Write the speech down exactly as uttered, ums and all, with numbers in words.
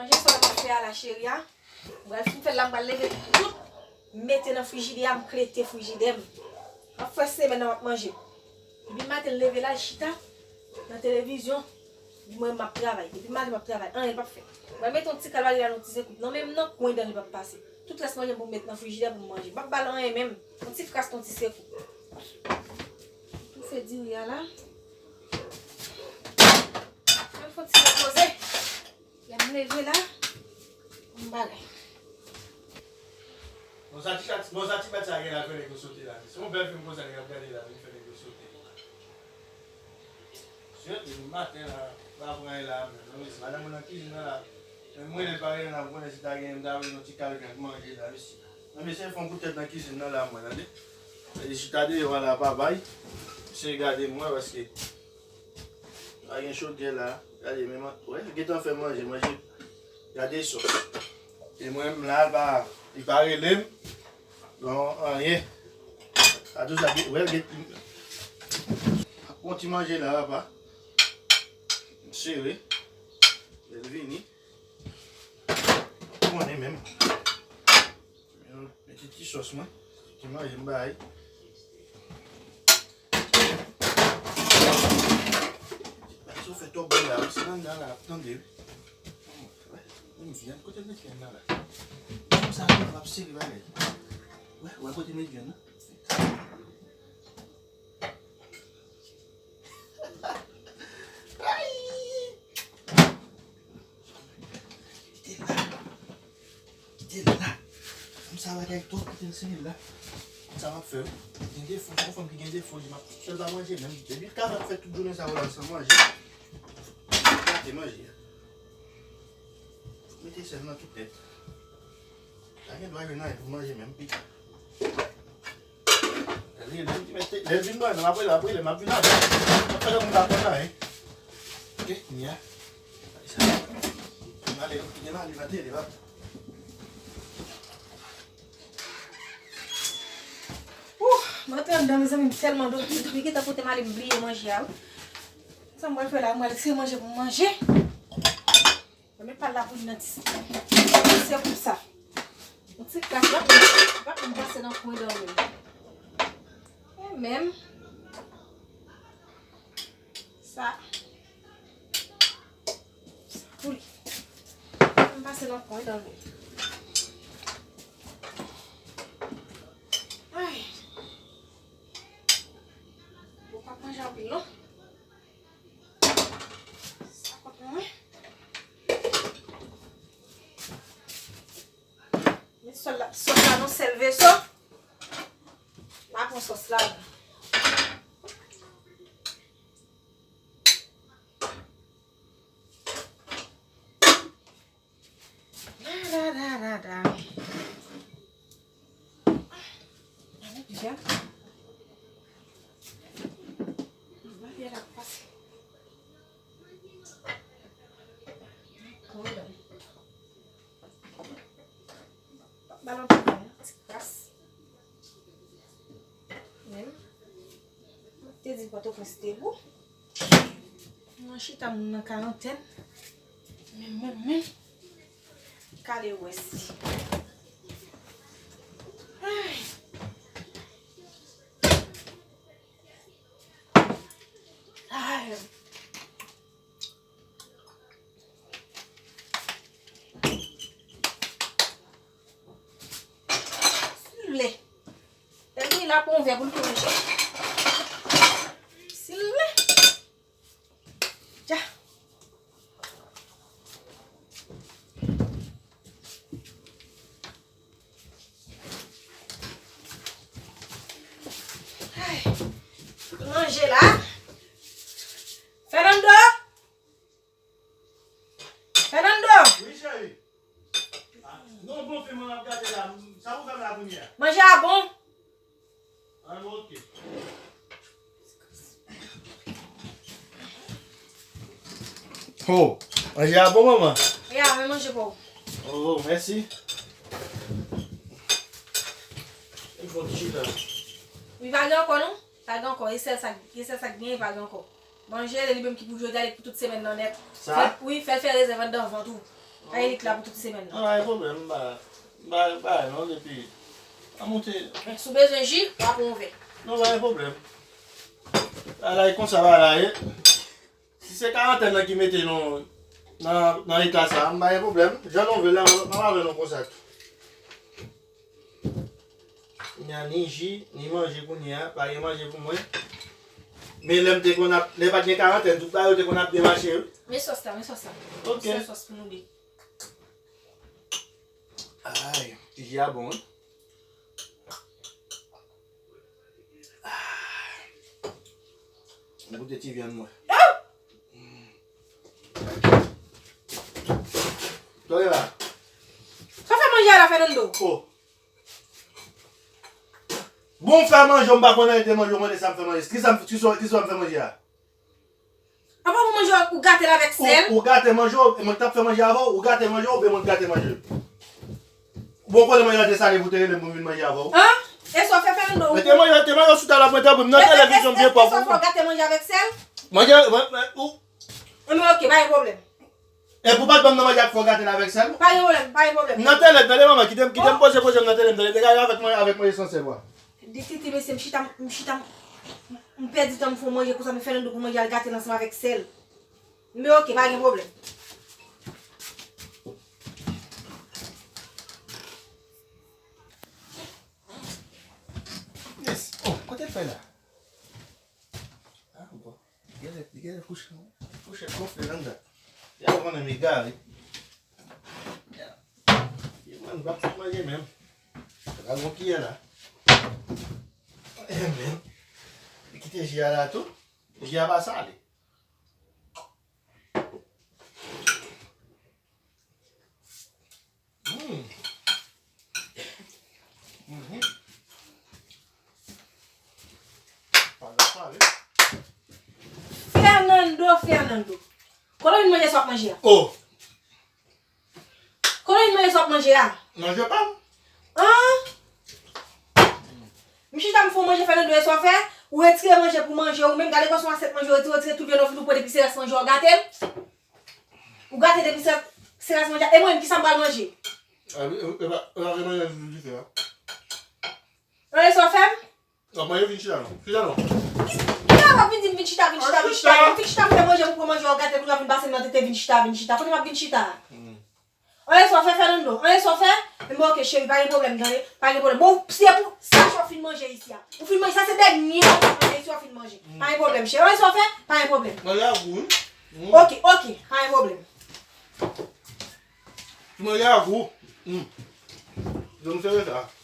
Manje sa w ap fè a la, cheri a. M pral fin fè l la, m pral leve tout, mete nan frijidè a, m klete frijidè m. M ap fè semèn nan m ap manje. Depi maten l leve la, l chita nan televizyon, di mwen m ap travay. Depi maten m ap travay, anyen l p ap fè. M pral mete yon ti kalbari la, yon ti sekou. Nan menm nan kwen dan li p ap pase. Tout rès manje m pou m met nan frijidè pou m manje. M p ap ba l anyen menm. Yon ti kras, yon ti sekou. Toufe diri a la. Mwen fè yon ti repoze. Lè m leve la, m bagay. Bon, sa ti chat, bon, sa ti bèt sa gen la fè nèg yo sote la. Se yon bèl fim konsa nèg ap gade la, vin fè nèg yo sote. Sirtou maten la, pa pran la menm. Non, mesye, madanm mwen nan kizin nan la. Men mwen, lè pa gen la, m konnen si ta gen, m ta vle yon ti kalken manje la, mesye. Non, mesye, fè yon kout tèt nan kizin nan la, mwen, tande. E chita deyò a la, pa bay. Mesye, gade mwen, paske pa gen chodyè la. Gade, men man, wè, gentan fè manje, manje. Gade sòs. E mwen menm la, pa, li pa rele m. Non, anyen. A tou sa, wè, gen, ap pran ti manje la, papa. M sere. Lè l vini. Konnen menm. Mete ti sòs mwen. Ti manje m bay. Bagay sa fè twòp bri la, wi. Se nan nan la, ap tande, wi. Wè, menm vyann, kote met vyann nan la? Sa, ap sere bagay. Wè, wè, kote met vyann nan? Ay! Kite l la. Kite l la. Fanm sa bagay twòp, kite l sere l la. Sa m ap fè, wi. Gen defo, se yon fanm ki gen defo, li m ap fè l pa manje menm. Depi l ka fè tout jounen sa yo la san manje. Gate manje a. Mete sèl nan tout tèt. Pa gen dwa jwenn anyen pou manje menm pita. Lè l, lè l vin dòmi, m ap rele, m ap rele, m ap vin avè l. M ap fè lè moun pa konn anyen. Ok, kounye a. Gade sa. Gen male, gen male nan tele, papa. Ouh, m antre anndan, mezanmi, m tèlman dòmi, dòmi gentan pote m ale, m bliye manje a, wi. Sa m pral fè la, m pral eseye manje pou m manje. Mwen met pa la pou li nan ti, se pou sa. Yon ti kras la, pa pou m pase nan kwen dòmi. E menm. Sa. Sa pou li. M pase nan kwen dòmi. Ay. Ou pa manje anpil, non? Sa kont mwen. Men sòs la, sòs la nan sèl veso. Pa pran sòs la. Da, da, da, da, da. Ane deja. Bagay la pase. Kòlè. Balon ti kras. Menm. Te di Pòtoprens te gou. Nan chita moun nan karantèn. Men, men, men. Kale wès li. Ay. Ay. Si l vle. Lè l vini la pou yon vè pou l plonje. Si l vle. Dja. Ay. Manje la. Fernando! Fernando! Wi, cheri. Ah, non, bon, fè mwen ap gade la. Sa pou fè m la kounye a? Manje a bon? Ah, bon, ok. Oh, manje a bon, manman? Ya, men manje pou ou. Oh, mèsi. Li bon ti chita. Li pa gen ankò, non? Pa gen ankò, e sèl sa, e sèl sa k genyen, pa gen ankò. Manje, li menm ki pou jodi a, li pou tout semèn nan nèt. Sa? Fè, wi, fè l fè rezèv anndan vant ou. Ay, lik la pou tout semèn nan. Non, pa gen pwoblèm, m pa, m pa, m pa, non, depi. An moute. Si w bezwen ji, w ap pran yon vè. Non, pa gen pwoblèm. Bagay la e konsa bagay la ye. Si se karantèn nan ki mete nou nan, nan eta sa, m pa gen pwoblèm. Jan nou vle la, m ap avè nou konsa tou. Kounye a ni ji, ni manje kounye a, pa gen manje pou mwen. Men lè m te konn ap, lè pa t gen karantèn, tout bagay yo te konn ap byen mache wi. Men sòs la, men sòs la. Ok. Sèl sòs pou nou de. Ay, ti ji a bon wi. M goute ti vyann mwen. Tande la. Sa fè manje a la Fernando? Oh. Bon, fè manje, m pa konnen te manje, ou mande sa m fè manje. Kisa m, kisa, kisa m fè manje a? Apa ou manje ou gate l avèk sèl? Ou, ou gate manje w, e mwen k t ap fè manje avè w, ou gate manje w, oubyen mwen k gate manje? Bon, konnen manje a te sale pou te rele m pou m vin manje avè w. An? E sa w fè Fernando? Mete manje, te manje sou tab la, mwen tanpri, m nan televizyon m byen pwòp. E sa w fè w gate manje avèk sèl? Manje, mwen, mwen, ou. Enben oke, pa gen pwoblèm. E pou pa t ban m nan manje a k fè w gate l avèk sèl? Pa gen pwoblèm, pa gen pwoblèm. M nan tele, tande manman, kite m, kite m poze poze m nan tele, m tande, te gade avèk mwen, avèk manje san sèl wa. Di titi mesye, m chita, m chita, m pèdi tan m fè yon manje konsa, men Fernando pou manje al gate l ansanm avèk sèl. Men oke, pa gen pwoblèm. Yes. Oh, kote l fè la? Ah, bon. Li genlè, li genlè kouche, kouche gonfle anndan. Ya konnen m egare. Ya. Yo, mwen, m p ap fout manje menm. Sa pral gon kiyè la. Menm. Li kite ji a la tou. Ji a pa sale. Hmm. Mhm. Pa gate sa, wi. Fernando, Fernando. Kote w vin manje sa w ap manje a? Oh. Kote w vin manje sa w ap manje a? Manje pa m. An? M chita m fè w manje Fernando e sa w fè? Ou retire manje pou manje ou menm, gade kòman se yon asyèt manje ou retire, ou retire tout vyann ou fin ou pran depi se rès manje w gate l. Ou gate depi se, se rès manje a. E mwen menm, kisa m pral manje? A, e, e, e pa, e pa vre manje a di dife a. Tande sa w fè m? W ap manje, vin chita non. Chita non. Kisa w ap vin di m vin chita, vin chita, vin chita? Mwen fin chita m fè manje pou pran manje w gate, kounye a w vin pase m nan tete, vin chita, vin chita. Kote m ap vin chita? Tande sa w fè Fernando, tande sa w fè? Enben oke cheri, pa gen pwoblèm, tande, pa gen pwoblèm. Bon, se pou sa w fin manje isi a. Ou fin manje, sa se dènye w ap manje isi, w fin manje. Pa gen pwoblèm cheri, tande sa w fè? Pa gen pwoblèm. Manje a gou wi. Oke, oke, pa gen pwoblèm. Manje a gou. Donk se sa.